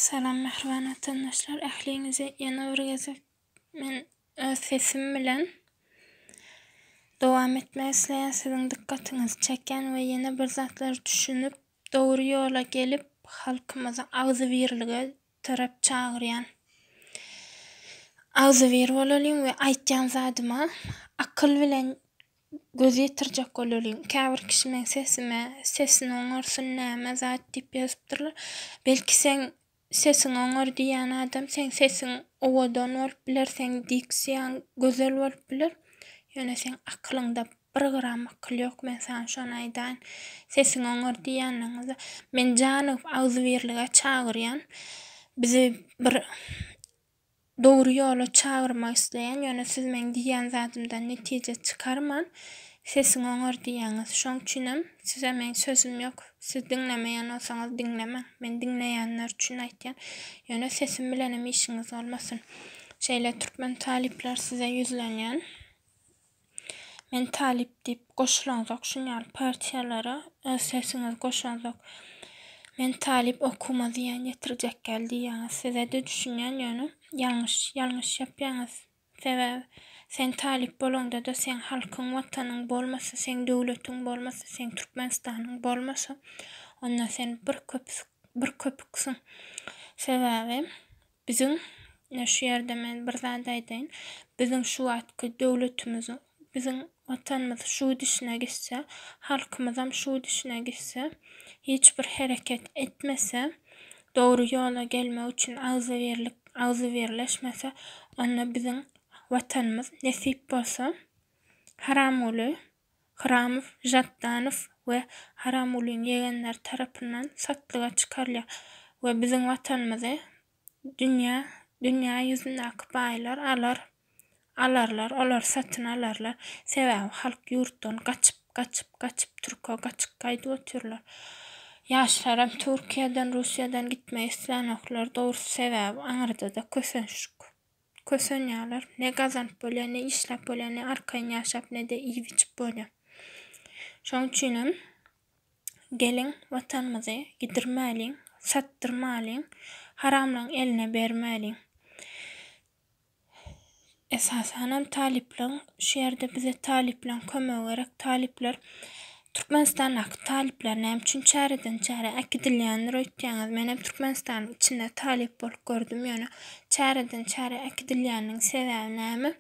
Salam mähriban watandaşlar ähliňizi ýene bir gezek men öz sesim bilen dowam etmek isleýän siziň dykgatyňyzy çekýän we ýene bir zatlar düşünip dogry ýola gelip halkymyzy agzybirlige tarap çagyrýan. Agzybir bolalyň we aýtýan zadyma akyl bilen göz ýetirjek bolalyň. Käbir kişi meň sesime sesini oňarsyn näme zat diýip ýazypdyrlar. Belki seň sesiňi oňar diýýän adam seň sesiň owadan bolup biler, seň diksiýaň gözel bolup biler. Ýöne seň akylyňda bir gram akyl ýok men saňa şony aýdaýyn. Sesiňi oňar diýýänleriňizde men janygyp agzybirlige çagyrýan. Bizi bir dogry ýola çagyrmak isleýän, ýöne siz meň diýýän zadymdan netije çykarman, sesiňi oňar diýýäňiz. Şoň üçinem size meň sözüm ýok. Siz diňlemeýän bolsaňyz diňlemäň. Men diňleýänler üçin aýtýan. Ýöne sesim bilenem işiňiz bolmasyn. Şeýle türkmen talyplar size ýüzlenýän. Men talyp diýip goşulaňzok şunýaly partiýalara öz sesiňizi goşaňzok. Men talyp okuwyma zyýan ýetirjekgäl diýýäňiz. Sizede düşünýän ýöne ýalňyş ýalňyş ýapýaňyz. Sebäbi sen talyp bolaňdada seň halkyň watanyň bolmasa seň döwletiň bolmasa seň Türkmenistanyň bolmasa onda sen bir köpsük bir köpüksiň. Sebäbi Biziň, ine şu ýerde men bir zat aýdaýyn, biziň şu wagtky döwletimiziň, biziň Watanymyz şu gidişine gitse, halkymyzam şu gidişine gitse, hiç bir hereket etmese, dogry ýola gelmek üçin agzybirlik, agzybirleşmese, onda biziň Watanymyz nesip bolsa, Haramguly Hramow, Žatdanow we Haramgulyň ýegenleri tarapyndan satlyga çykarylýar we biziň Watanymyzy dünýä dünýä ýüzündäki baýlar alar alarlar, olar satyn alarlar. Sebäbi halk ýurtdan gaçyp, gaçyp, gaçyp türke gaçyp gaýdyp otyrlar. Ýaşlaram Türkiýeden, Russiýadan gitmek islänoklar dogrusy sebäbi aňyrda-da kösençlik. Kösenýärler. Ne gazanyp bolýar, ne işläp bolýar, ne arkaýyn ýaşap, ne-de iýip-içip bolýar. Şonuň üçinem geliň, Watanymyzy gidirmäliň, satdyrmalyň, haramlaryň eline bermäliň. Esasanam talyplaryň, şu ýerde bize talyplaryň kömegi gerek. Talyplar Türkmenistandaky talyplar näme üçin çäreden çärä äkidilýändir öýtýäňiz? Menem Türkmenistanyň içinde talyp bolup gördüm, ýöne çäreden çärä äkidilýäniniň sebäbi näme?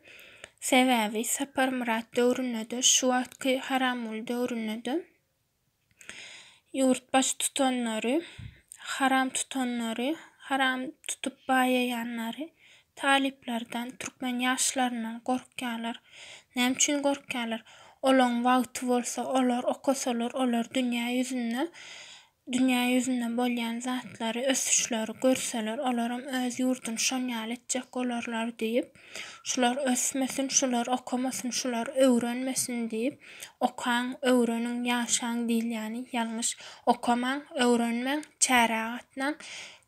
Sebäbi Saparmyrat döwründe-de, şu wagtky Haramguly döwründe-de ýurt baştutanlary haram tutanlary, haram tutup baýaýanlary talyplardan, türkmen ýaşlaryndan gorkýarlar. Näme üçin gorkýarlar? Olaň wagty bolsa, olar okasalar, olar dünýä ýüzünde dünýä ýüzünde bolýan zatlary, ösüşleri görseler, olaram öz ýurduny şon ýaly etjek bolarlar diýip, şular ösmesin, şular okamasyn, şular öwrenmesin diýip, okaň, öwreniň, ýaşaň diýilýäni ýalňyş. Okamaň, öwrenmäň, çärä gatnaň,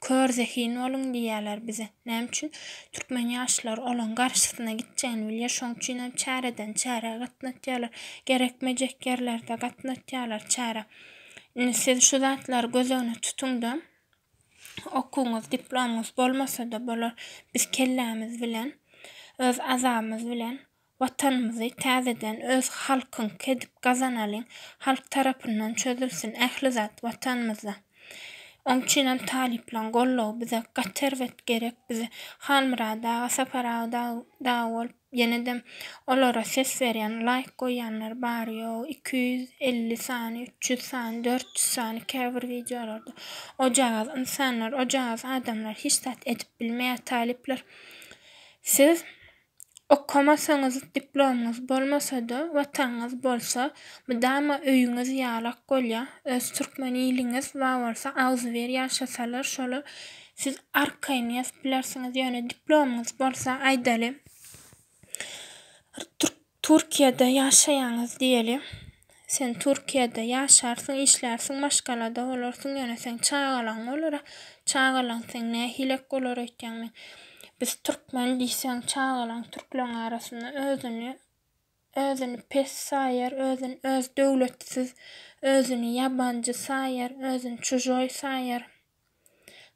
kör zehin boluň diýýärler bize. Näme üçin? Türkmen ýaşlary olaň garşysyna gitjegini bilýär, şoň üçinem çäreden çärä gatnatýarlar, gerekmejek ýerlerde gatnatýarlar çärä. Indi siz şu zatlary göz öňüne tutuňda, okuwyňyz, diplomyňyz bolmasa-da bolar, biz kellämiz bilen, öz azabymyz bilen Watanymyzy täzeden öz halkyňky edip gazanalyň, halk tarapyndan çözülsin ähli zat Watanymyzda. Oň üçinem talyplaň goldawy bize gaty erbet gerek bize Halmyrat aga, Sapar aga dagy bolup Ýenedem olara ses berýän, laýk goýýanlar bary ýogy 250 sany, 300 sany, 400 sany käbir wideolarda. Ojagaz ynsanlar, ojagaz adamlar hiç zat edip bilmeýär talyplar. Siz okamasaňyz, diplomyňyz bolmasada, watanyňyz bolsa, mydama öýüňiz ýalak bolýar. Öz türkmen iliňiz bar bolsa agzybir ýaşasalar şolar Siz arkaýyn ýazyp bilersiňiz, ýöne diplomyňyz bolsa aýdaly Türkiýede ýaşaýaňyz diýeli. Sen Türkiýede ýaşarsyň, işlärsiň, maşgalada bolarsyň, ýöne seň çagalaň bolar-a. Çagalaň seň nähilek bolar öýtýäň men. Biz türkmen diýseň çagalaň türkleň arasynda özüni özüni pes saýar, özüni öz döwletsiz, özüni ýabanjy saýar, özüni çužoý saýar.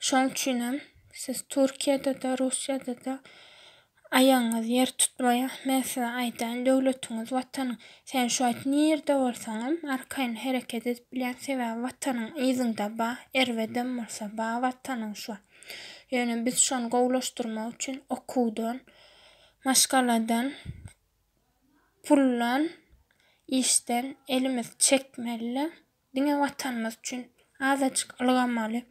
Şoň üçinem siz Türkiýede-de, Russiýada-da aýagyňyz ýer tutmaýar. Men size aýdaýyn, döwletiňiz, watanyň, sen şu wagt nirde bolsaňam arkaýyn hereket edip bilýäň, sebäbi watanyň yzyňda ba, erbedem bolsa ba watanyň şu wagt. Ýöne biz şony gowulaşdyrmak üçin okuwdan, maşgaladan, puldan, işden elimizi çekmeli-de, diňe Watanymyz üçin azajyk ylgamaly,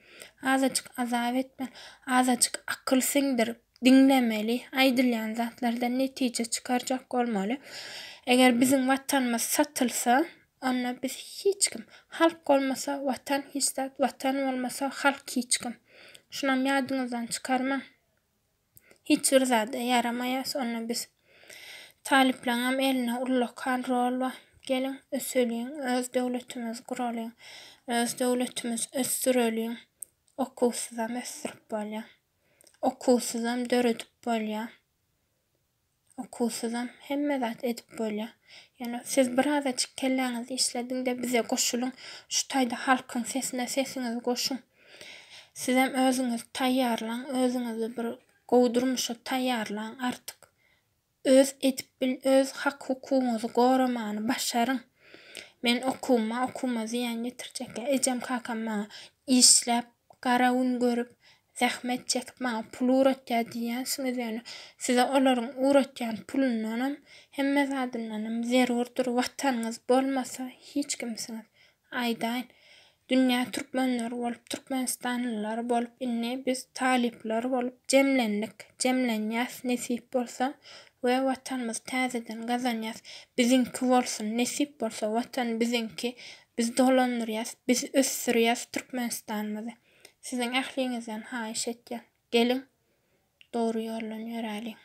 azajyk azap etmeli, azajyk akyl siňdirip diňlemeli, aýdylýan zatlardan netije çykarjak bolmaly. Eger biziň Watanymyz satylsa, onda biz hiç kim. Halk bolmasa, Watan hiç zat, Watan bolmasa, halk hiç kim. Şunam ýadyňyzdan çykarmaň. Hiç bir zada ýaramaýas onda biz. Talyplaňam elinde ullakan rol bar. Geliň öseliň, öz döwletimizi guralyň, öz döwletimizi ösdüreliň. Okuwsyzam ösdürip bolýar. Okuwsyzam döredip bolýar. Okuwsyzam hemme zat edip bolýar. Ýöne siz birazajyk kelläňizi işlediňde bize goşulyň. Şu taýda halkyň sesine sesiňizi goşuň. Sizem özüňizi taýýarlaň, özüňizi bir gowy durmuşa taýýarlaň artyk. Öz edip bil, öz hak-hukugyňyzy goramany başaryň. Men okuwma, okuwma zyýan ýetirjek ýa ejem kakam maňa işläp gara gün görüp, zähmet çekip maňa pul ugratýar diýýänsiňiz ýöne size olaryň ugratýan pulundanam, hemme zadyndanam zerurdyr watanyňyz bolmasa hiç kimsiňiz. Aýdaýyn, dünýä türkmenleri bolup, türkmenistanlylar bolup indi biz talyplar bolup jemlendik, jemlenýäs nesip bolsa we watanymyzy täzeden gazanýas. Biziňki bolsun, nesip bolsa watan biziňki, biz dolandyrýas, biz ösdürýäs Türkmenistanymyzy. Siziň ähliňizden haýyş etýän, geliň, dogry ýoldan ýöräliň.